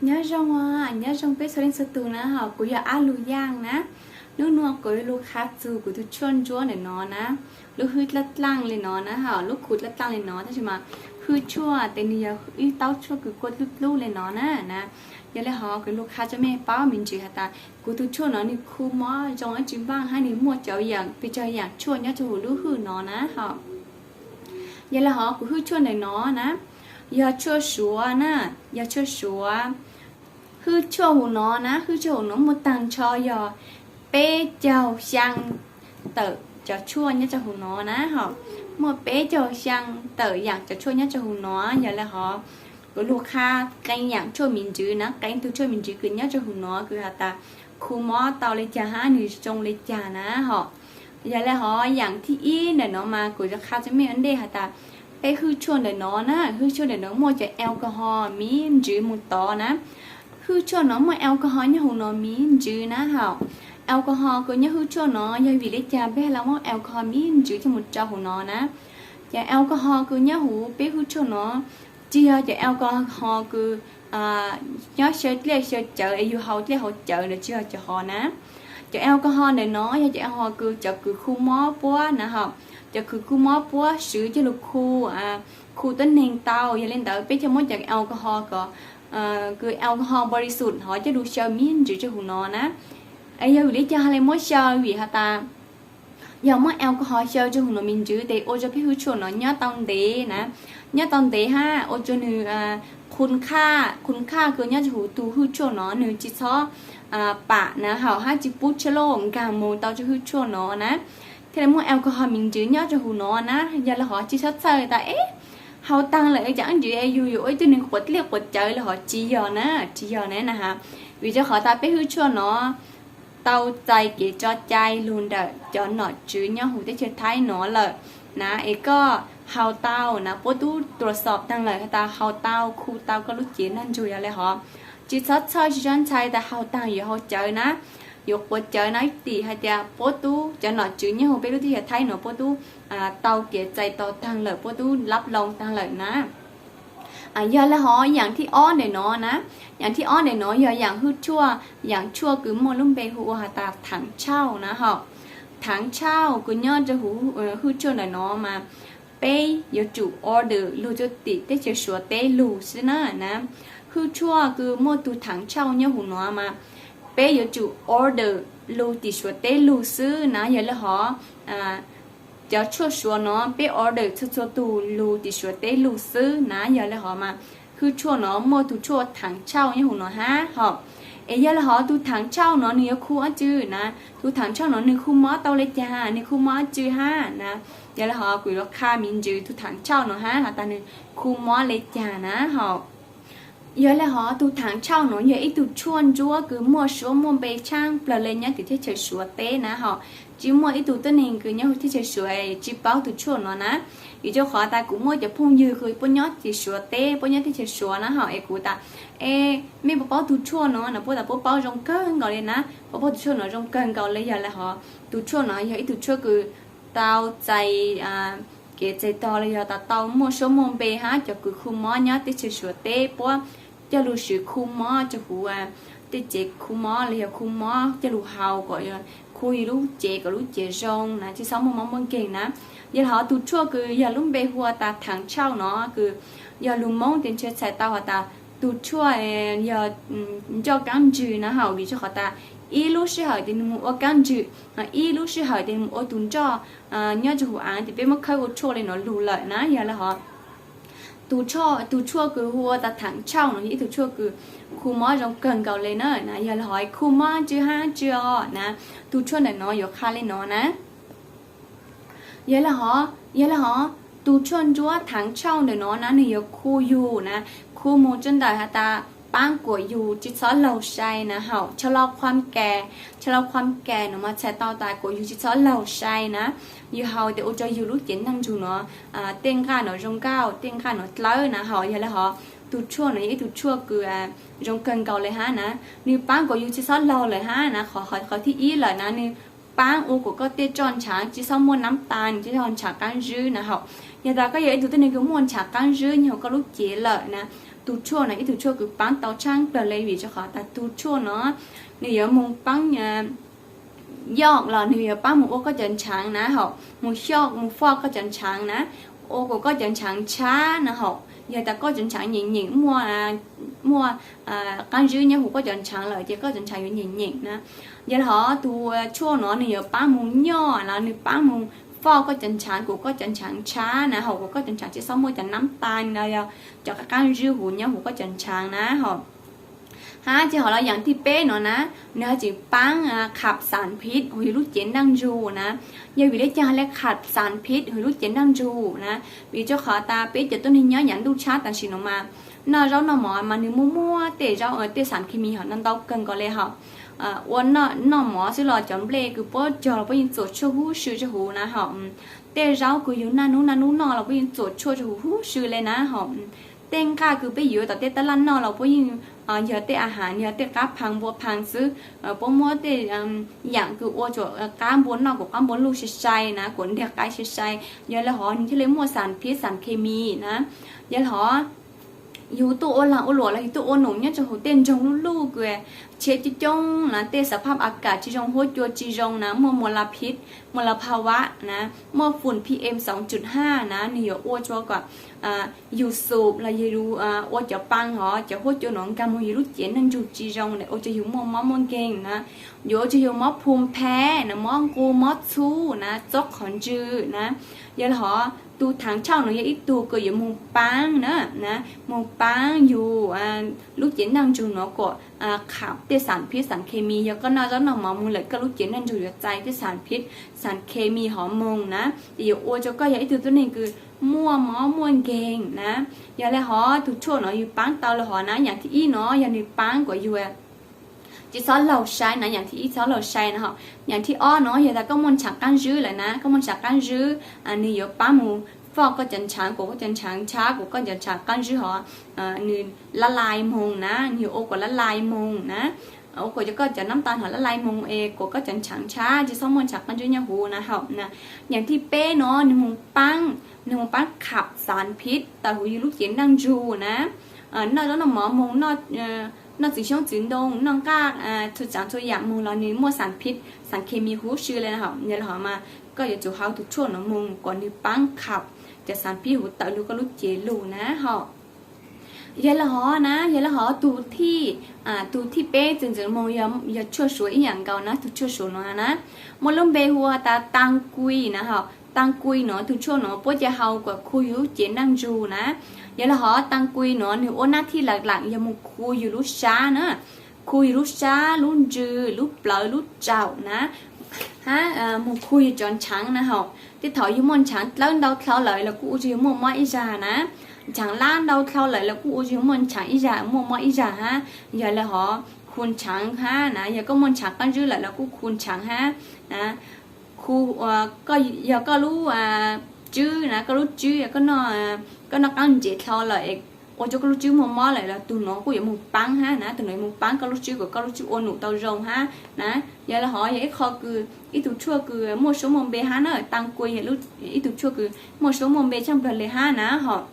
Nyob zoo, nyob zoo peb txhua leej txhua tus na hos, kuv yog Ab Lug Yaaj na. Hnub nuav kuv lug qha txug kuv tug tshuaj ntsuab ntawm no na, lub hwj dlaaj dlaaj le no na hos, lub khu dlaaj dlaaj le no, tab sis mas hwj tshuaj tes nwg yog ib taub tshuaj kws kua dlub dlub le no na na. Yog le hov kuv lug qha rua mej paub me ntsis has tas kuv tug tshuaj no nwg khu mob zoo ib tsi npaaj hab nwg muaj cov yaam pes tsawg yaam tshuaj nyob rua huv lub hwj no na hos. Yog le hov kuv hwj tshuaj ntawm no na, yog tshuaj suav na, yog tshuaj suav. Hwj tshuaj huv no na, hwj tshuaj huv no muaj taag nrho yog peb caug xyaa tawm cov tshuaj nyob rua huv no na hos, muaj peb caug xyaa tawm yaam cov tshuaj nyob rua huv no. Yog le hov kuv lug qha qee yaam tshuaj me ntsis na, qee tug tshuaj me ntsis kws nyob rua huv no kws has tas khu mob tau le caag hab nwg zoo le caag na hos. Yog le hov yaam thib ib ntawm no mas kuv yuav qha rua mej ua ntej has tas peb hwj tshuaj ntawm no na, hwj tshuaj ntawm no muaj cov alcohol me ntsis moog tod na. Hwj tshuaj no muaj alcohol nyob huv no me ntsis na hos. Alcohol kws nyob hwj tshuaj no yog vim le caag peb hab lug muab alcohol me ntsis coj moog rua huv no na? Cov alcohol kws nyob huv peb hwj tshuaj no tsi yog cov alcohol kws nyob xyaw dlej xyaw cawv es yug hau dlej hau cawv ntawd, tsi yog cov hov na. Cov alcohol ntawm no yog cov alcohol kws cov kws khu mob puab na hos, cov kws khu mob puab swv coj lug khu, khu tuab neeg tau. Yog le ntawd peb coj muab cov alcohol ko, kws alcohol npori xum hov coj lug xyaw me ntsis rua huv no na. Es yog vim le caag hab le muab xyaw? Vim has tas yog muab alcohol xyaw rua huv no me ntsis tes ua rua peb hwj tshuaj no nyob tau ntev na, nyob tau ntev hab ua rua nwg khu khaj, khu khaj kws nyob rua huv tug hwj tshuaj no nwg tsi txhob pam na hos hab tsi pub tshab laj nkaag moog tau rua hwj tshuaj no na. Thiaj le muaj alcohol me ntsis nyob rua huv no na. Yog le hov tsi txhob txhawj tas eb, hau taag lawm caag ib ntsis yug yuav ua ib tug neeg quav dlej quav cawv le hov, tsi yog na, tsi yog na na has. Vim rua qhov tas peb hwj tshuaj no tau txais kev tso cai lug ntawm cov nom tswv nyob huv teb chaws Thaib no lawm na, es koj hau tau na puab tub tuav xoom taag lawm has tas hau tau khu tau koj lub cev naj ntsug. Yog le hov tsi txhob txhawj, tsi txhob ntshai tas hau taag yuav hau cawv na, yuav quav cawv na, tim hais tias puab tub cov nom tswv nyob huv peb lub teb chaws Thaib no puab tub tau kev txais tos taag lawm, puab tub lab loo taag lawm na. Yog le hov yaam thib ob ntawm no na, yaam thib ob ntawm no yog yaam hwj tshuaj, yaam tshuaj kws muaj lub npe hu ua has tas thaav tshauj na hos. Thaav tshauj kws nyob rua huv hwj tshuaj ntawm no mas peb yuav tsum order lug rua tim teb chaws Suav teb lug xwb na na. Hwj tshuaj kws muaj tug thaav tshauj nyob huv no mas peb yuav tsum order lug tim Suav teb lug xwb na. Yog le hov cov tshuaj Suav no peb order txhua txhua tug lug tim Suav teb lug xwb na. Yog le hov mas hwj tshuaj no muaj tug tshuaj thaav tshauj nyob huv no hab hos. Es yog le hov tug thaav tshauj no nwg yuav khu dlaab tsi na? Tug thaav tshauj no nwg khu mob tau le caag? Nwg khu mob dlaab tsi hab na? Yog le hov kuv yuav qha me ntsis tug thaav tshauj no hab has tas nwg khu mob le caag na hos. Yog le hov tug thaav tshauj no yog ib tug tshuaj ntsuab kws muaj suab muaj npe tshaaj plawg le nyob tim teb chaws Suav teb na hos. Tsi muaj ib tug tuab neeg kws nyob huv teb chaws Suav tsi paub tug tshuaj no na. Vim rua qhov tas kuv muaj cov phooj ywg kws puab nyob tim Suav teb, puab nyob teb chaws Suav na hos, es kuv tas, e, mej puas paub tug tshuaj no na? Puab tas puab paub zoo kawg nkaus le na, puab paub tug tshuaj no zoo kawg nkaus le. Yog le hov tug tshuaj no yog ib tug tshuaj kws tau txais kev txais tog le yog tas tau muaj suab muaj npe hab cov kws khu mob nyob teb chaws Suav teb puab coj lug swv khu mob rua huv tej cev khu mob le yog khu mob coj lug hau kom khu yug lub cev kom lub cev zoo na, tsi txhob muaj mob muaj nkeeg na. Yog le hov tug tshuaj kws yog lub npe hu ua tas thaav tshauj no kws yog lug Moob tes ntshe txhais tau has tas tug tshuaj yog nroj kaab ntswg na hos, vim rua qhov tas ib lub sij hawm tes nwg moog ua kaab ntswg, ib lub sij hawm tes nwg moog ua tug nroj nyob rua huv aav tes peb muab khawb ua tshuaj le no lug lawm na. Yog le hov tug tshuaj kws hu ua tas thaav tshauj no yog ib tug tshuaj kws khu mob zoo kawg nkaus le na na. Yog le hov khu mob dlaab tsi hab dlaab tsi os na, tug tshuaj ntawm no yuav qha le no na. Yog le hov, yog le hov tug tshuaj ntsuab thaav tshauj ntawm no na nwg yuav khu yug na, khu moog rua ntawm has tas paab kuas yug tsi txhob laug sai na hos, chelaub khuam kas, chelaub khuam kas no mas txhais tau tas kuas yug tsi txhob laug sai na. Yug hau tes ua rua yug lub cev naj ntsug no tej nqaj no zoo nkauj, tej nqaj no dlawb na hos. Yog le hov tug tshuaj no yog ib tug tshuaj kws zoo kawg nkaus le hab na. Nwg paab kuas yug tsi txhob laug lawm hab na, qhov, qhov thib ib lawm na, nwg paab ua kuas koj tej roj ntshaav tsi txhob muaj nab tas, tsi txhob ntshaav qaab zwb na hos. Yog tas koj yog ib tug tuab neeg kws muaj ntshaav qaab zwb nyob huv koj lub cev lawm na, Tus tshuaj no ib tug tshuaj kws paab tau tshaj plawg le vim rua qhov tas tug tshuaj no nwg yuav moog paab yoj los nwg yuav paab moog ua koj cov ntshav na hom, moog xyoj moog foj koj cov ntshav na, ua kom koj cov ntshav tshab na hom. Yog tas koj cov ntshav nyeem nyeem muaj, muaj qaab zib nyob huv koj cov ntshav lawm ces koj cov ntshav yuav nyeem nyeem na. Yog le hov tus tshuaj no nwg yuav paab moog nyoj los nwg paab moog foj koj cov ntshav kom koj cov ntshav tshab na hom, kom koj cov ntshav tsi xob muaj cov nab tais los yog cov qaab zib huv nyob huv koj cov ntshav na hom. Hab ces hov los yaam thib peb no na, nwg hab tseem paab kham xas phiv huv yug lub cev nraaj ntsug na. Yog vim le caag le kham xas phiv huv yug lub cev nraaj ntsug na? Vim rua qhov tas peb cov tuab neeg nyob yaam ntuj tshab tam sim no mas noj zaub noj mov mas nwg muaj muaj tej zaub tej xas khes mis hom ntau ntau kawg nkaus le hom. Ua noj mov xwb los cov nplej kws puab cog los puab yeej txuam tshuaj huv si rua huv na hom. Tej zaub kws yug naj nub naj nub noj los puab yeej txuam tshuaj rua huv huv si le na hom. Tej nqaj kws peb yuav tom tej taj laj noj los puab yeej yog tej a has, yog tej qaab phaag npua phaag xwb. Puab muab tej yaam kws ua tsum qaab npua noj kom qaab npua luj sai sai na, kom nreg qai sai sai, yog le hov nwg thiaj le muaj xas phiv xas khes mis na. Yog le hov yug tuaj ua laag ua luam los yug tuaj ua num nyob rua huv tej nroog luj luj kws tshiab coob coob na, tej xav phab a kas tsi zoo, huab cua tsi zoo na, muaj mos las phiv, mos las pha vam na, muaj fum P M xoom tsum haj na, nwg yuav ua rua kom yug xum los yog ua cov paa hov cov huab cua no nkaag moog yug lub cev nraaj ntsug tsi zoo na, ua rua yug muaj mob muaj nkeeg na, yuav ua rua yug mob phum phem na, mob nqus mob txhub na, txob qhov ntswg na. Yog le hov tus thaav tshauj no yog ib tug kws yuav moog paab na, moog paab yug lub cev nraaj ntsug no kom kham tej xas phiv xas khes mis. Yog koj noj zaub noj mov moog lawm koj lub cev nraaj ntsug yuav txais tej xas phiv xas khes mis hov moog na, ces yuav ua rua koj yog ib tug tuab neeg kws muaj mob muaj nkeeg na. Yog le hov tus tshuaj no yug paab tau le hov na, yaam thib ib no yog nwg paab kom yug tsi xob laug sai na, yaam thib ib tsi xob laug sai na hom. Yaam thib ob no yog tas koj muaj ntshav qaab zib lawm na, koj muaj ntshav qaab zib, nwg yuav paab moog foj koj cov ntshav kom koj cov ntshav tshab, kom koj cov ntshav qaab zib hov nwg lab lai moog na, nwg yuav ua kom lab lai moog na, ua kom koj cov nab tais hov lab lai moog es kom koj cov ntshav tshab tsi xob muaj ntshav qaab zib nyob huv na hom na. Yaam thib peb no nwg moog paab, nwg moog paab kham xas phiv tawm huv yug lub cev nraaj ntsug na. Noj zaub noj mov moog, noj txiv xyoob txiv ntoo, noj nqaj txhua tsaav txhua yaam moog los nwg muaj xas phiv xas khes mis huv si le na hom. Yog le hov mas koj yuav tsum hau tus tshuaj no moog kom nwg paab kham cov xas phiv huv tawm lug koj lub cev lug na hom. Yog le hov na, yog le hov tus thib, tus thib peb txwm txwm moog yog tshuaj suav ib yaam nkaus na, tus tshuaj suav no na muaj lub npe hu tas taa kui na hom. Taa kui no tus tshuaj no puab ca hau kom khu yug lub cev nraaj ntsug na. Yog le hov taa kui no nwg ua naj thij laam laam yog moog khu yug lub sab na, khu yug lub sab, lub ntsws, lub plawv, lub tsaum na, hab moog khu yug cov ntshav na hom. Tej thaum yug muaj ntshav dlawb ntau dlhau lawm los kuj ua rua yug muaj mob ib zag na. Ntshav lab ntau dlhau lawm los kuj ua rua yug muaj ntshav ib zag, muaj mob ib zag hab. Yog le hov khu ntshav hab na, yog koj muaj ntshav qaab zib lawm los kuj khu ntshav hab. Khu, yog koj lub tswb na, koj lub tswb, koj noj qaab ntsev dlhau lawm ua rua koj lub tswb muaj mob lawm los tug no kuj yuav moog paab hab na, tug no yuav moog paab koj lub tswb kom koj lub tswb ua num tau zoo hab na. Yog le hov yog ib qho kws, ib tug tshuaj kws muaj suab muaj npe hab na, taa kui yog ib tug tshuaj kws muaj suab muaj npe tshaaj plawg le hab na hom.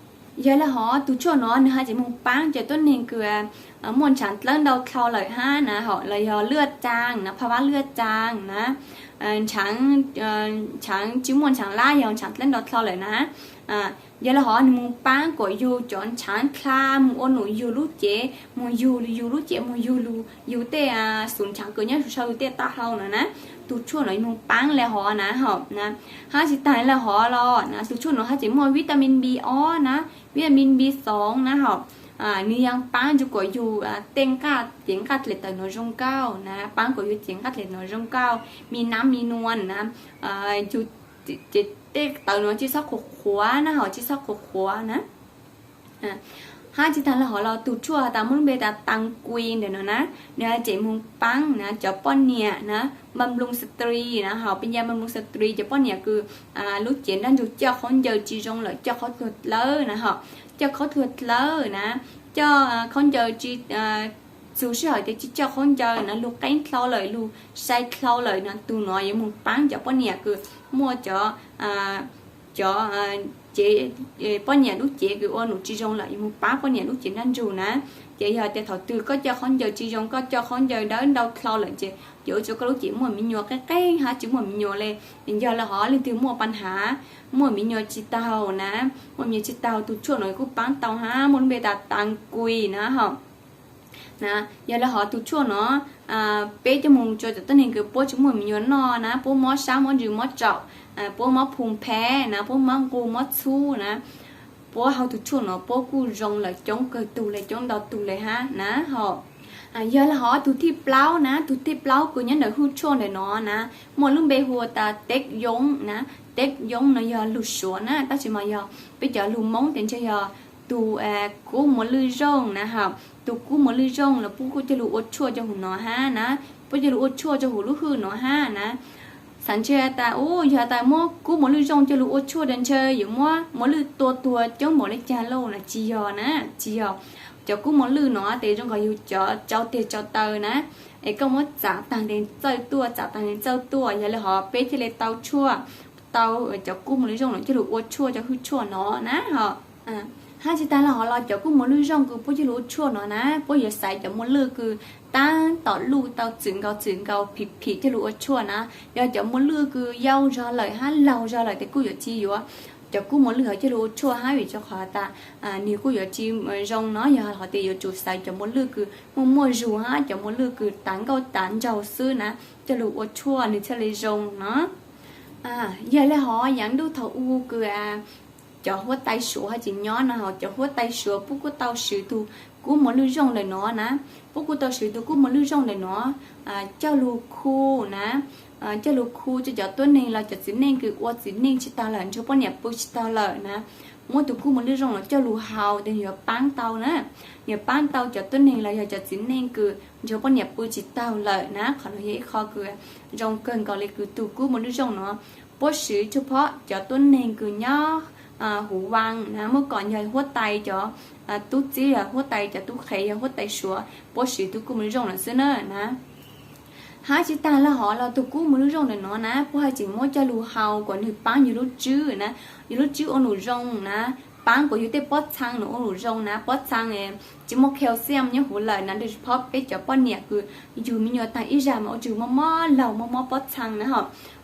Yog le hov tus tshuaj no nwg hab tseem moog paab cov tuab neeg kws muaj ntshav dlawb ntau dlhau lawm hab na hom, los yog lwaj tsaa na, pha vab lwaj tsaa na, ntshav tsi muaj ntshav lab yog ntshav dlawb ntau dlhau lawm na. Yog le hov nwg moog paab kom yug cov ntshav dlha, moog ua num yug lub cev, moog yug yug lub cev, moog yug lug yug tej xum ntshav kws nyob sau yug tej taub hau no na. Tus tshuaj no moog paab le hov na hom na. Hab tsi taag le hov los na, tus tshuaj no hab tseem muaj vitamin B ob na, vitamin B xoov na hom. Nwg yog paab rua kom yug tej nqaj, cev nqaj dlej tawm no zoo nkauj na, paab kom yug cev nqaj dlej no zoo nkauj, mi nab mi nuam na, yug cev tej tawm no tsi xob qhuav qhuav na hom, tsi xob qhuav qhuav na. Hab tsi taag le hov los tus tshuaj has tas muaj lub npe tas taa kui ntawm no na, nwg tseem moog paab na cov poj niam na, npam nploos sत्री na hom, peb ya npam nploos sत्री, cov poj niam kws lub cev nraaj ntsug coj khaub ncaws tsi zoo lawm, coj khaub dluag dlawb na hom, coj khaub dluag dlawb na, coj khaub ncaws tsi, txug sij hawm ces tsi coj khaub ncaws na, lug qeeb dlhau lawm, lug sai dlhau lawm na, tug no yuav moog paab cov poj niam kws muaj cov, cov cev, poj niam lub cev kws ua num tsis zoo lawm, yuav mus pab poj niam lub cev nraj ntsug na. Ces yog tias thaum twg koj coj khaub ncaws tsis zoo, koj coj khaub ncaws dawb ntau dlhau lawm ces yuav ua rau koj lub cev muaj me nyuam qeeb qeeb hab tsis muaj me nyuam le. Yog le hov leej twg muaj paj hav, muaj me nyuam tsis taug na, muaj me nyuam tsis taug, tus tshuaj no kuj paab tau hab, muaj lub npe tas tas kuis na ho. Na, yog le hov tus tshuaj no peb coj mus rau cov tuab neeg kws puab tsis muaj me nyuam noj na, puab mob sab mob ntsws mob tsaum, puab mob phoo phab na, puab mob nqus mob txhub na, puab hau tus tshuaj no puab kuj zoo lawm coob kawg tug le, coob ntau tug le hab na ho. Yog le hov tus thib plaub na, tus thib plaub kws nyob ntawm hwj tshuaj ntawm no na, muaj lub npe hu tas teb yoob na. Teb yoob no yog lug Suav na, tab sis mas yog peb cov lug Moob tes ntshe yog tus kub muas lwj zooj na ho. Tus kub muas lwj zooj los puab kuj coj lug ua tshuaj rau huv no hab na, puab coj lug ua tshuaj rau huv lub hwj no hab na. Xav ntshe tas u, yog tas muab kub muas lwj zooj coj lug ua tshuaj tes ntshe yuav muab muas lwj tua tuag coob npaum le caag lauj na, tsis yog na, tsis yog. Cov kub muas lwj no tes zoo nkaus yug cov tsau teg tsau taw na, es koj muab txav taag nteeg txawj tuaj, txav taag nteeg txawj tuaj, yog le hov peb thiaj le tau tshuaj, tau cov kub muas lwj zooj no coj lug ua tshuaj rau hwj tshuaj no na ho. Hab tsis taag le hov los cov kub muas lwj zooj kws puab coj lug ua tshuaj no na, puab yuav xaiv cov muas lwj kws taab tom luj tau txwm nkaus txwm nkaus phim phim coj lug ua tshuaj na. Yog cov muas lwj kws yau zog lawm hab laug zog lawm tes kuj yuav tsis yuav. Cov kub muas lwj hov coj lug ua tshuaj hab vim rau qhov tas nwg kuj yuav tsis zoo no, yog hov tes yuav tsum xaiv cov muas lwj kws muaj muaj zug hab cov muas lwj kws tav nkauj tav nraug xwb na, coj lug ua tshuaj nwg thiaj le zoo no. Yog le hov yaav ntuj thaum u kws cov huab tais Suav hab tseem nyob na ho, cov huab tais Suav puab kuj tau swv tug kub muas lwj zooj ntawm no na, puab kuj tau swv tug kub muas lwj zooj ntawm no coj lug khu na, coj lug khu rau cov tuab neeg los cov txiv neej kws ua txiv neej tsis taug lawm, nrug poj niam pw tsis taug lawm na. Muab tug kub muas lwj zooj no coj lug hau tes nwg yuav paab tau na, yuav paab tau cov tuab neeg los yog cov txiv neej kws nrug poj niam pw tsis taug lawm na. Qhov no yog ib qho kws zoo kawg nkaus le kws tug kub muas lwj zooj no puab swv tsuj phob cov tuab neeg kws nyob huv vaaj na, muab kom yog huab tais cov tub txib, yog huab tais cov tub qhe, yog huab tais Suav puab swv tug kub muas lwj zooj no xwb na na. Hab tsis taag le hov los tug kub muas lwj zooj ntawm no na puab haj tseem muab coj lug hau kom nwg paab yug lub tswb na, yug lub tswb ua num zoo na, paab kom yug tej pob txhaa nws ua num zoo na, pob txhaa tsis muaj calcium nyob huv lawm na, tsuj phob peb cov poj niam kws yug me nyuam taag ib zag mas ua tsaug mob mob laug mob mob pob txhaa na ho.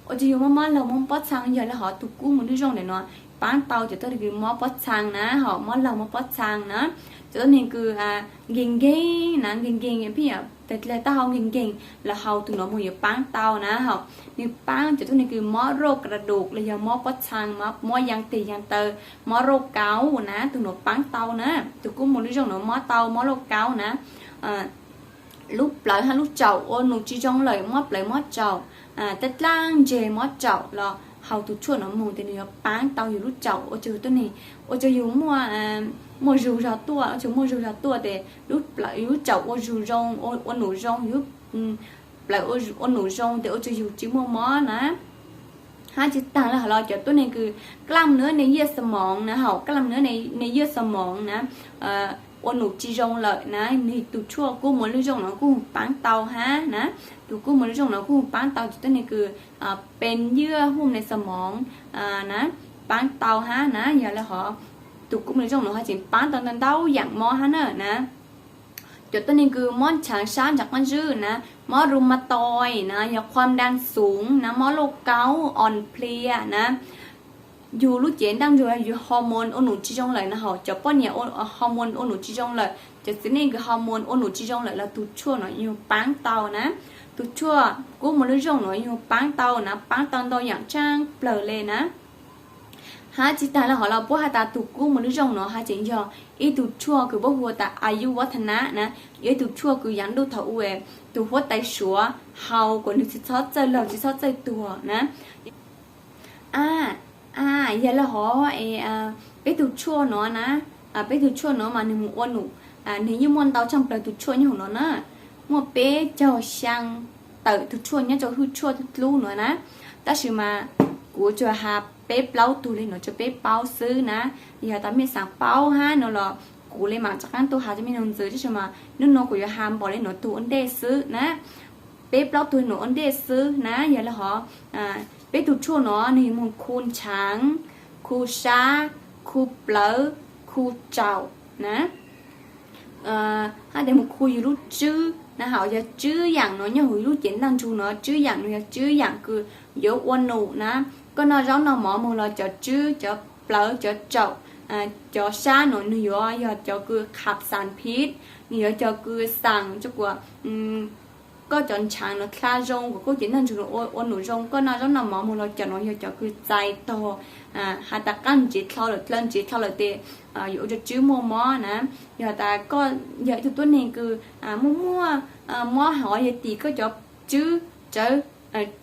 Ua tsaug yug mob mob laug mob pob txhaa, yog le hov tug kub muas lwj zooj ntawm no paab tau cov tuab neeg kws mob pob txhaa na ho, mob laug mob pob txhaa na, cov tuab neeg kws nkeeg nkeeg na, nkeeg nkeeg phij yam taub hau nkeeg nkeeg los hau tug no moog yuav paab tau na ho. Nwg paab cov tuab neeg kws mob roj kra dum los yog mob pob txhaa, mob yaj teg yaj taw, mob roj kaub na, tug no paab tau na. Tug kub muas lwj zooj no mob tau mob roj kaub na, lub plawv hab lub tsaum ua num tsis zoo lawm, mob plawv mob tsaum, tej dlaab ntseg mob tsaum los hau tug tshuaj no moog tes nwg yuav paab tau yug lub tsaum, ua tsaug tuab neeg, ua tsaug yug muaj zug zog tuaj, ua tsaug muaj zug zog tuaj tes lub plawv yug lub tsaum ua zug zoo, ua num zoo, yug plawv ua num zoo tes ua tsaug yug tsis muaj mob na. Hab tsis taag le hov los cov tuab neeg kws klam nws ne yiaj xas moov na ho, klam nws ne yiaj xas moov na, ua num tsis zoo lawm na, nwg tug tshuaj kub muas lwj zooj no kuj paab tau hab na. Tug kub muas lwj zooj no kuj paab tau cov tuab neeg kws pes ywaj hum ne xas moov na, paab tau hab na. Yog le hov tug kub muas lwj zooj no haj tseem paab tau ntau ntau yaam mob hab na na. Cov tuab neeg kws mob ntshaav sab ntshaav qaab zwb na, mob rheumatoid na, yog khuam daag xoov na, mob lauj kaub, oo plhia na, yug lub cev ntaaj nrug yug hormone ua num tsis zoo lawm na ho, cov poj niam hormone ua num tsis zoo lawm, cov txiv neej kws hormone ua num tsis zoo lawm los tug tshuaj no yug paab tau na. Tug tshuaj kub muas lwj zooj no yug paab tau na, paab tau ntau yaam tsaab plawg le na. Hab tsis taag le hov los puab has tas tug kub muas lwj zooj no haj tseem yog ib tug tshuaj kws puab hu tas ayuj vaj tha na na, yog ib tug tshuaj kws yaav ntuj thaum u tug huab tais Suav hau kom nwg tsis txhob txawj laug tsis txhob txawj tuag na. A, yog le hov peb tug tshuaj no na, peb tug tshuaj no mas nwg mus ua num, nwg yeej muaj ntau tsaaj plawg tug tshuaj nyob huv no na, muaj peb caug xyaa tawm tug tshuaj nyob rau hwj tshuaj dlub no na. Tab sis mas kuv tsuas has peb plaub tug le no rau peb paub xwb na. Yog tas mej xaav paub hab no los kuv le maam rov qaab tuaj has rau mej noog ntxiv, tab sis mas nub no kuv yuav has npaum le no tug ua ntej xwb na. Peb plaub tug no ua ntej xwb na. Yog le hov peb tug tshuaj no nwg moog khu ntshaav, khu sab, khu plawv, khu tsaum na. Hab tes mus khu yus lub tswb na, hauv yog tswb yaam no nyob huv lub cev ntaj ntsug no, tswb yaam no yog tswb yaam kws yuav ua num na. Koj noj zaub noj mov moog los cov tswb, cov plawv, cov tsaum, cov sab no nwg yuav yog cov kws kham xas phiv, nwg yuav cov kws xaam rua kuas koj cov ntshaav no dlha zoo, kuas koj cev ntaj ntsug no ua num zoo, koj noj zaub noj mov moog los cov no yog cov kws txais tog, has tas qaab ntsev dlhau lawm, dlhau ntsev dlhau lawm tes yuav ua rua tswb muaj mob na. Yog has tas koj yog ib tug tuab neeg kws muaj muaj mob hov yog tim koj cov tswb, tsawv,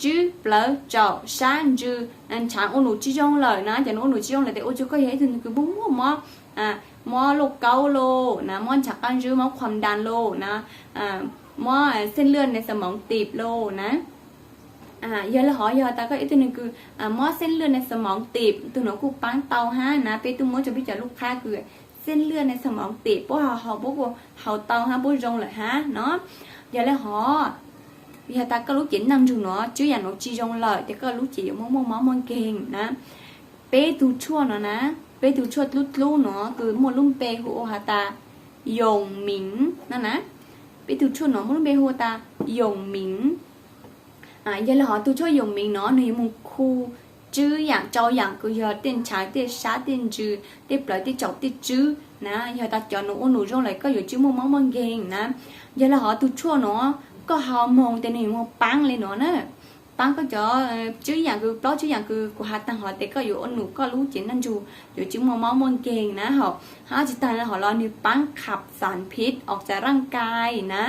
tswb, plawv, tsaum, sab, ntsws, ntshaav ua num tsi zoo lawm na, cov no ua num tsi zoo lawm tes ua rua koj yog ib tug kws muaj muaj mob, mob lauj kaub lauj na, mob ntshaav qaab ntswb, mob khuam ntas lauj na, mob xeej lwaj ne xas moov tim lauj na. Yog le hov yog tas koj ib tug neeg kws mob xeej lwaj ne xas moov tim, tug no kuj paab tau hab na, peb tuaj muab rua peb cov lub qhab kws xeej lwaj ne xas moov tim puab haus, puab kuj haus tau hab puab zoo lawm hab no. Yog le hov yog tas koj lub cev ntaj ntsug no tswb yaam no tsi zoo lawm tes koj lub cev yuav muaj muaj mob muaj nkeeg na. Peb tug tshuaj no na, peb tug tshuaj dlub dlub no kws muaj lub npe hu ua has tas yoom miv no na. Peb tug tshuaj no muaj lub npe hu tas yoom miv. Yog le hov tug tshuaj yoom miv no nwg yuav moog khu tswb yaam tsau yaam kws yog tej ntshaav, tej sab, tej ntsws, tej plawv, tej tsaum, tej tswb na. Yog tas cov no ua num zoo lawm koj yuav tsi muaj mob muaj nkeeg na. Yog le hov tug tshuaj no koj haus moog tes nwg yuav moog paab le no na, paab koj cov tswb yaam kws, plaub tswb yaam kws kuv has taag hov tes koj yuav ua num koj lub cev ntaj ntsug yuav tsi muaj mob muaj nkeeg na. Hab tsi taag le hov los nwg paab kham xas phiv aus txais laaj kai na.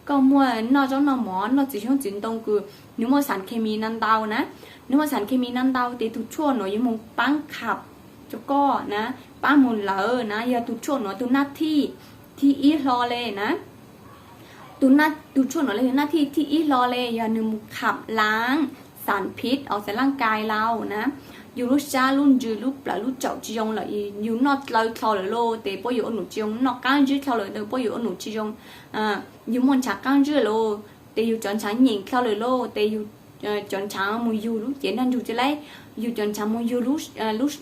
Koj muaj noj zaub noj mov, noj txiv xyoob txiv ntoo kws nwg muaj xas khes mis no ntau na, nwg muaj xas khes mis no ntau tes tug tshuaj no yuav moog paab kham rua koj na, paab moog lawv na. Yog tug tshuaj no tug naj thij thib ib hlo le na, tug tshuaj no le tug naj thij thib ib hlo le yog nwg moog kham laav xas phiv aus txais laaj kai lauj na. Yug lub sab lub ntsws lub plawv lub tsaum tsi zoo lawm, yug noj dlawv dlhau lawm lauj tes puab yuav ua num tsi zoo, noj qaab ntswb dlhau lawm tes puab yuav ua num tsi zoo. Yug muaj ntshaav qaab ntswb lauj tes yug cov ntshaav nyeem dlhau lawm lauj tes yug cov ntshaav moog yug lub cev ntaj ntsug tsi laib, yug cov ntshaav moog yug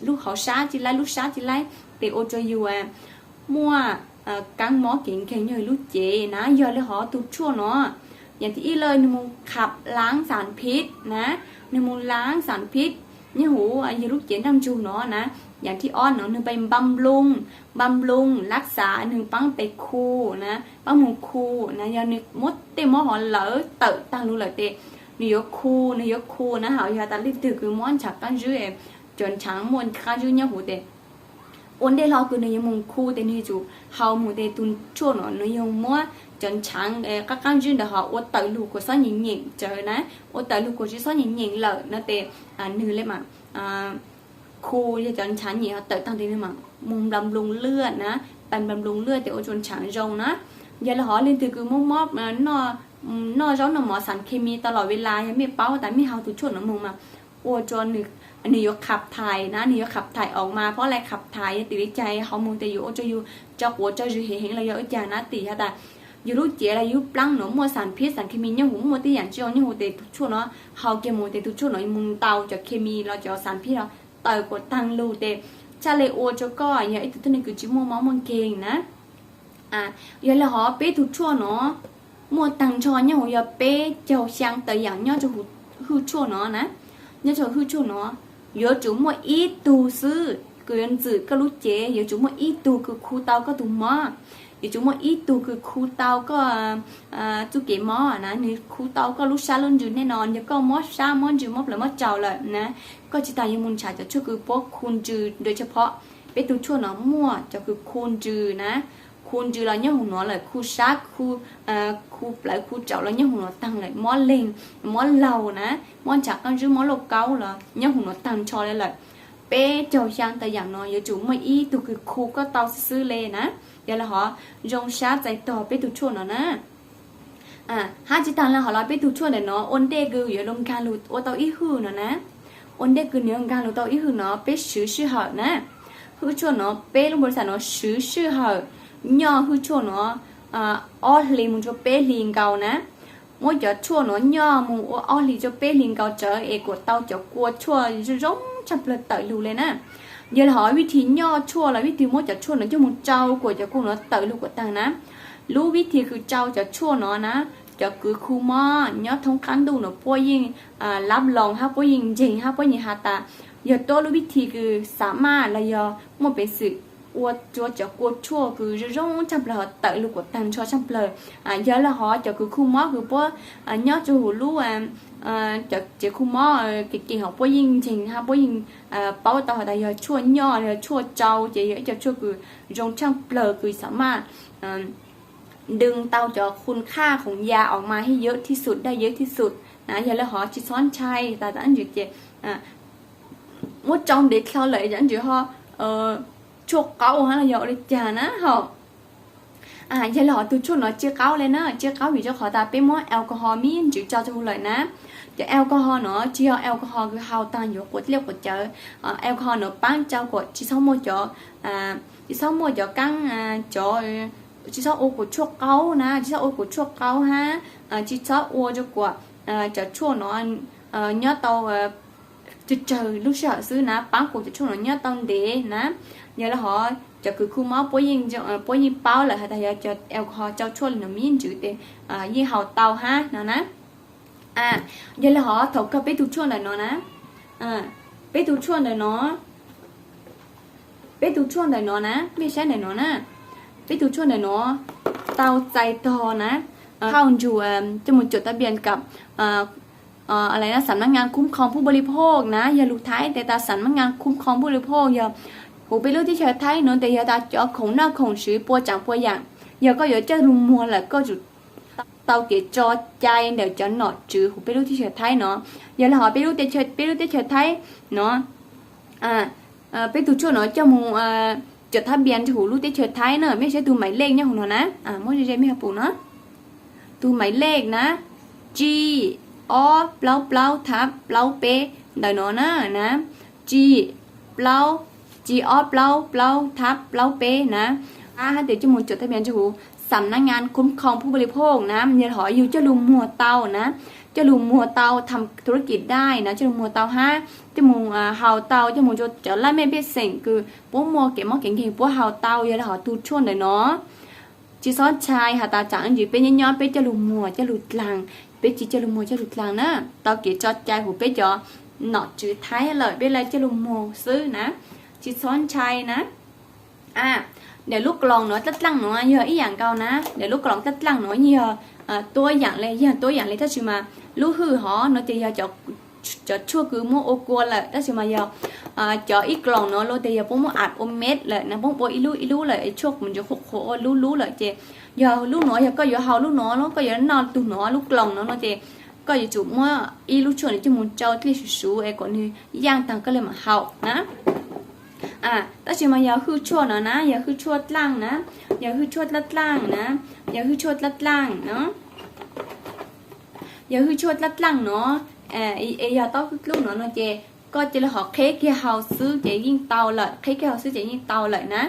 lub hauv sab tsi laib, lub sab tsi laib tes ua rua yug muaj kaab mob kev nkeeg nyob yug lub cev na. Yog le hov tug tshuaj no yaam thib ib le nwg moog kham laav xas phiv na, nwg moog laav xas phiv nyob huv yug lub cev ntaj ntsug no na. Yaam thib ob no nwg pe npa nploog, npa nploog lab xav nwg paab pe khu na, paab moog khu na. Yog nwg muab tej mob hov lawv tawm taag lug lawm tes nwg yuav khu, nwg yuav khu na. Hab yog tas leej twg kws mob ntshaav qaab ntswb, cov ntshaav muaj qaab ntswb nyob huv tes ua ntej hlo kws nwg yuav moog khu tes nwg yuav tsum haus moog tes tug tshuaj no nwg yuav muab cov ntshaav qaab qaab ntswb ntawd hov ua tawm lug kuas xob nyeem nyeem tsawv na, ua tawm lug kuas tsi xob nyeem nyeem lawm no tes nwg le maam khu, yog cov ntshaav nyeem hov tawm taag tes nwg maam moog npla nploog lwaj na, pe npla nploog lwaj tes ua rua ntshaav zoo na. Yog le hov leej twg kws muaj mob noj zaub noj mov xas khes mis tas los ves las yog mej paub tas mej haus tug tshuaj no moog mas ua rua nwg yuav kham thais na, nwg yuav kham thais aus mas phob lai kham thais yog tim le caag haus moog tes yuav ua rua yug tso quav tso zwg heev heev los yog ua caag na. Tim has tas yug lub cev los yug lub plaab no muaj xas phiv xas khes mis nyob huv, muaj tej yaam tsi zoo nyob huv tes tug tshuaj no haus kiag moog tes tug tshuaj no yuav moog ntaus cov khes mis los cov xas phiv los tawm kuas taag lug tes txhaj le ua rua koj yog ib tug tuab neeg kws tsi muaj mob muaj nkeeg na. Yog le hov peb tug tshuaj no muaj taag nrho nyob huv yog peb caug xyaa tawm yaam nyob rua huv hwj tshuaj no na. Nyob rua hwj tshuaj no yuav tsum muaj ib tug xwb kws yuav ntxwm koj lub cev, yuav tsum muaj ib tug kws khu tau koj tug mob, yuav tsum muaj ib tug kws khu tau koj txuj kev mob na, nwg khu tau koj lub sab lub ntsws. Nim no yog koj mob sab mob ntsws mob plawv mob tsaus lawm na, koj tsi taag yuav moog nrhav cov tshuaj kws puab khu ntsws, dua tshaj phom peb tug tshuaj no muaj cov kws khu ntsws na. Khu ntsws los nyob huv no lawm, khu sab, khu plawv khu tsaus los nyob huv no taag lawm, mob leeg, mob laug na, mob ntshav qaab ntswb, mob lauj kaub los nyob huv no taag nrho le lawm. Peb caug xyaa tawm yaam no yuav tsum muaj ib tug kws khu koj tau xwb xwb le na. Yog le hov zoo sab txais tog peb tug tshuaj no na. Hab tsi taag le hov los peb tug tshuaj ntawm no ua ntej kws yuav lug nkaag lug ua tau ib hwj no na. Ua ntej kws nwg yuav nkaag lug tau ib hwj no peb swv sij hawm na. Hwj tshuaj no peb lub npau li xav no swv sij hawm nyoj hwj tshuaj no ob hlis moog rua peb hlis nkaus na. Muab cov tshuaj no nyoj moog ua ob hlis rua peb hlis nkaus tsawv es kuas tau cov kua tshuaj zoo tshaj plawg tawm lug le na. Yog li hov vib thib nyoj tshuaj los vib thib muab cov tshuaj no coj mus tsau kom cov kua no tawm lug kuam taag na. Lub vib thib kws tsau cov tshuaj no na, cov kws khu mob nyob thoob qaab ntuj no puab yeej lab loos hab puab yeej ntseeg hab puab yeej has tas yog tuab lub vib thib kws xav maj los yog muaj peev xwm ua rua cov kua tshuaj kws zoo zoo tshaaj plawg hov tawm lug kuam taag nrho tshaaj plawg. Yog li hov cov kws khu mob kws puab nyob rua huv lub cov tsev khu mob kev kev hov puab yeej ntseeg hab puab yeej paub tau has tas yog tshuaj nyoj yog tshuaj tsau ces yog ib co tshuaj kws zoo tshaaj plawg kws xav maj dwg tau cov khun khaj khoom ya os mas hib yawb thib xum daj yawb thib xum na. Yog li hov tsis txhob ntshai tas tab ntsis ces muab tsau ntev dlhau lawm tab ntsis ho tshuaj qaub hab los yog ua li cas na hov. Yog li hov tug tshuaj no tsis qaub le na, tsis qaub vim rua qhov tas peb muab alcohol me ntsis tso rua huv lawm na. Cov alcohol no tsis yog alcohol kws haus taag yuav quav dlej quav cawv. Alcohol no paab tsau kom tsis txhob muaj cov, tsis txhob muaj cov kaab, cov, tsis txhob ua kom tshuaj qaub na, tsis txhob ua kom tshuaj qaub hab tsis txhob ua rua kom cov tshuaj no nyob tau tsawg tsawg lub sij hawm xwb na, paab kom cov tshuaj no nyob tau ntev na. Yog li hov cov kws khu mob puab yeej paub lawm has tas yog cov alcohol tsau tshuaj li no me ntsis tes yeej haus tau hab no na. Yog li hov thaum kawg peb tug tshuaj ntawm no na, peb tug tshuaj ntawm no, peb tug tshuaj ntawm no na, mej saib ntawm no na, peb tug tshuaj ntawm no tau txais tog na, hauj ntsug coj mus cuam tab npias kam sam nab ngas khuv khoo phuj npa li phoj na, yog lug Thaib tes tas sam nab ngas khuv khoo phuj npa li phoj, yog huv peb lub teb chaws Thaib no tes yog tas cov khoom noj khoom swv pua tsaam pua yaam, yog koj yuav coj lug muag lawm koj tsum tau kev tso cai ntawm cov nom tswv huv peb lub teb chaws Thaib no. Yog li hov peb lub teb chaws Thaib no peb tug tshuaj no coj mus cuam thab npias rua huv lub teb chaws Thaib na, mej saib tug maiv lej nyob huv no na, muab ze ze mej ho pum no. Tug maiv lej na, tsib ob plaub plaub thab plaub peb ntawm no na, na, tsib plaub, tsib ob plaub plaub thab plaub peb na. Hab tes coj mus cuam thab npias rua huv sam nab ngas khuv khoo phuj npa li phoj na, yog li hov yug coj lug muag tau na, coj lug muag tau tham thu rab kis dai na, coj lug muag tau hab coj mus haus tau, coj mus rua cov laj mej pej xeem kws puab muaj kev mob kev nkeeg puab haus tau. Yog li hov tug tshuaj ntawm no tsis txhob ntshai has tas tsaam ntsis peb nyob nyob peb coj lug muag coj lug dlaag, peb tsis coj lug muag coj lug dlaag na, tau kev tso cai huv peb cov nom tswv Thaib lawm peb le coj lug muag xwb na, tsis txhob ntshai na. Ntawm lub kaloos no dlaab dlaaj no yog ib yaam nkaus na, ntawm lub kaloos dlaab dlaaj no yeej yog tuab yaam le, yog tuab yaam le tab sis mas lub hwj hov no ces yog cov tshuaj kws muab ua kua lawm tab sis mas yog cov ib kaloos no luag tes yog puab muab am ua mej lawm na, puab ua ib lub ib lub lawm tshuaj kuj mus ntsis qhuav qhuav ua lub lub lawm ces yog lub no yog koj yuav haus lub no los koj yuav noj tug no lub kaloos no no ces koj yuav tsum muab ib lub tshuaj no coj mus tsau dlej suv suv es kom nwg yaaj taag koj le maam haus na. Tab sis mas yog hwj tshuaj no na, yog hwj tshuaj dlaaj na, yog hwj tshuaj dlaaj dlaaj na, yog hwj tshuaj dlaaj dlaaj no, yog hwj tshuaj dlaaj dlaaj no, es yog tau hwj dlub no no ces koj cia li hov qheb kiag haus xwb ces yeej tau lawm, qheb kiag haus xwb ces yeej tau lawm na.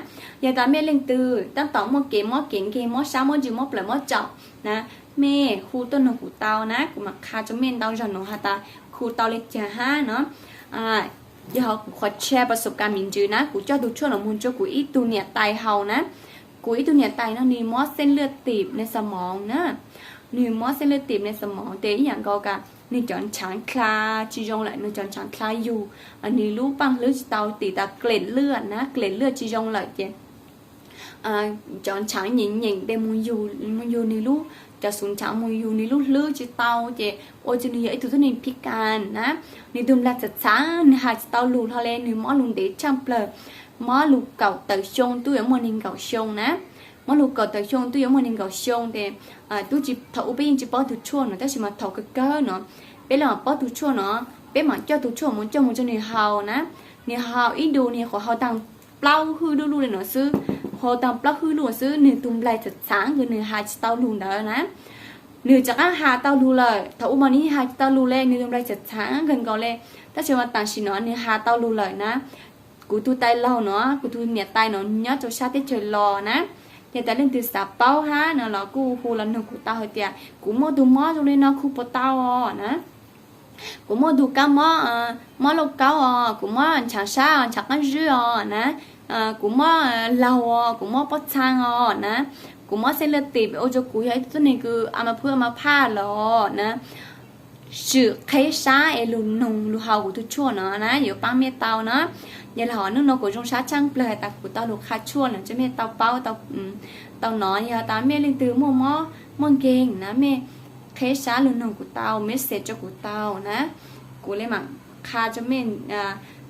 Yog tas mej leej twg taab tom muaj kev mob kev nkeeg, mob sab mob ntsws, mob plawv mob tsaum na, mej hu tuaj noog kuv tau na, kuv maam qha rua mej ntau zaug no has tas hu tau le caag hab no. Yog hov kuv qhov tshaj pas xub kas mim ntsws na, kuv coj tug tshuaj no moog rua kuv ib tug niam tais haus na. Kuv ib tug niam tais no nwg mob xeej lwaj tim nais xas moov na, nwg mob xeej lwaj tim nais xas moov tes ib yaam nkaus tas nwg cov ntshaav dlha tsis zoo lawm, nwg cov ntshaav dlha yug, nwg lub paaj hlwb tsis tau tim tas kles lwaj na, kles lwaj tsis zoo lawm ces cov ntshaav nyeem nyeem tes moog yug nwg lub, cov xuv ntshaav moog yug nwg lub hlwb tsis tau ces ua rua nwg yog ib tug tuab neeg phib kas na. Nwg tug nplaig txhav txhav, nwg has tsis tau lug hlo le, nwg mob lug ntev tshaaj plawg, mob lug kaum tawm xyoo tub yuav muaj neeg nkaum xyoo na, mob lug kaum tawm xyoo tub yuav muaj neeg nkaum xyoo tes tub tsis, thaum ub peb yeej tsis paub tug tshuaj no tab sis mas thaum kawg kawg no peb le paub tug tshuaj no, peb maam coj tug tshuaj moog coj moog rua nwg haus na. Nwg haus ib ntu nwg qhuav haus taag plaub hwj luj luj le no xwb, haus taag plaub hwj luj xwb nwg tug nplaig txhav txhav kws nwg has tsis tau lug ntawd na, nwg rov qaab has tau lug lawm. Thaum ub mas nwg has tsis tau lug le, nwg tug nplaig txhav txhav kawg nkaus le, tab sis mas tam sim no nwg has tau lug lawm na. Kuv tug tais laug no, kuv tug niam tais no nyob rua sab teb chaws los na, yog tas leej twg xav paub hab no los kuj hu los noog kuv tau hais tias kuv muaj tug mob zoo le no khu puas tau na. Kuv muaj tus kab mob, mob lauj kaub os, kuv muaj ntshav sab, ntshav qab zib os na, kuv muaj laug os, kuv muaj pob txhaa os na, kuv muaj xej laj tim ua rua kuv yog ib tug tuab neeg kws a ma phwb a ma phaj los na. Swm qheb sab es lug noog lug haus kuv tug tshuaj no na yuav paab mej tau na. Yog le hov nub nua kuv zoo sab tshaaj plawg has tas kuv tau lug qha tshuaj lawm, mej tau paub tau nov. Yog tas mej leej twg muaj mob muaj nkeeg na, mej qheb sab lug noog kuv tau, message rua kuv tau na, kuv le maam qha rua mej.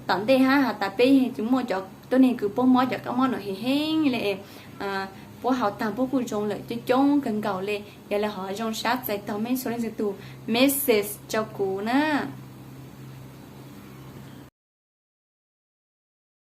Tom ntej hab has tas peb yeej muaj cov tuab neeg kws puab mob cov kab mob no heev heev le, puab haus taag puab kuj zoo lawm coob coob kawg nkaus le. Yog le hov zoo sab txais tog mej txhua leej txhua tug message rua kuv na.